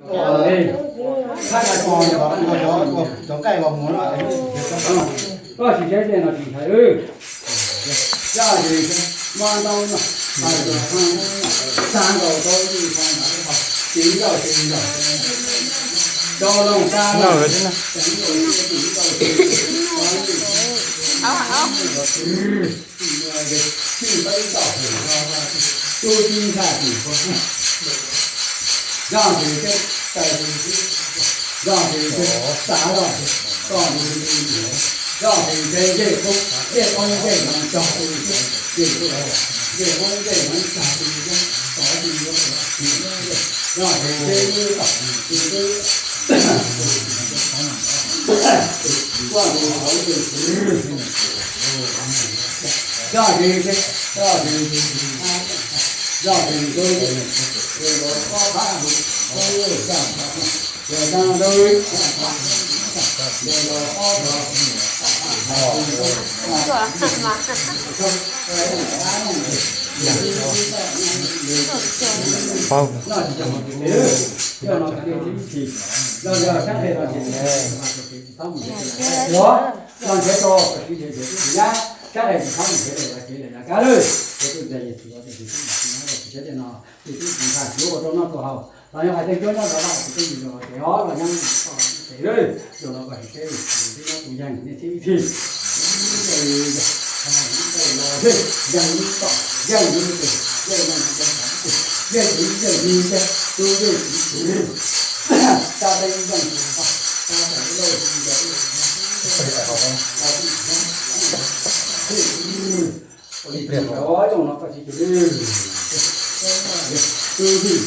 Ê, thaj nais phoo cov nqaij los mus no, koj sim saib tej no tsis ntshai. Zaj ces muab ntaub no, xa nkaus rau ib tug, ces ib zaug ces ib zaug, rau loo xa loo, Zaj ntawd ces taw, zaj ntawd ces xav zaj, koj mus li ntawd, zaj ntawd ces ncej qoob ncej qoob ncej no cog, ncej qoob ncej qoob ncej no cog, zaj ntawd ces ncej qoob ncej no cog, zaj ntawd ces ncej qoob ncej no cog, zaj ntawd ces zaj ntawd ces, zaj ntawd ces, zaj ntawd ces, zaj ntawd ces, Pab. Los nrhiav tau, sab dais tsis txhob mus nrhiav lawm, los kev lawm yav kab lawm, ces tus ntxhais Yexus los tus tus tub ntawd no, ces twb tsis nqa cuab ua rau noj rau haus, los yog hais tej cuab nyob rov qab ces twb mus yos los ces os los nyob tes lawm, yog los koj sim saib lwm tus twb nyob tus yeeg nej txhib ib txhij, yeej ib tom, yeej ib tom, yeej ib tus, yeej yeej ib tus, yeej ib yeej ib yeej, tub yeej ib tus, sab teb yeej tus, sab teb yeej tus, Ua li pliag los zoo no koj tsis cia li, twb tig,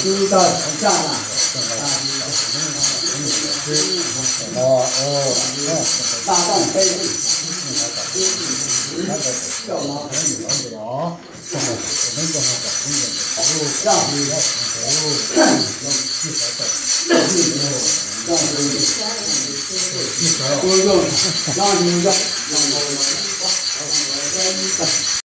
twb tawg zaj, no, ta tooj peb, zaj, zaj,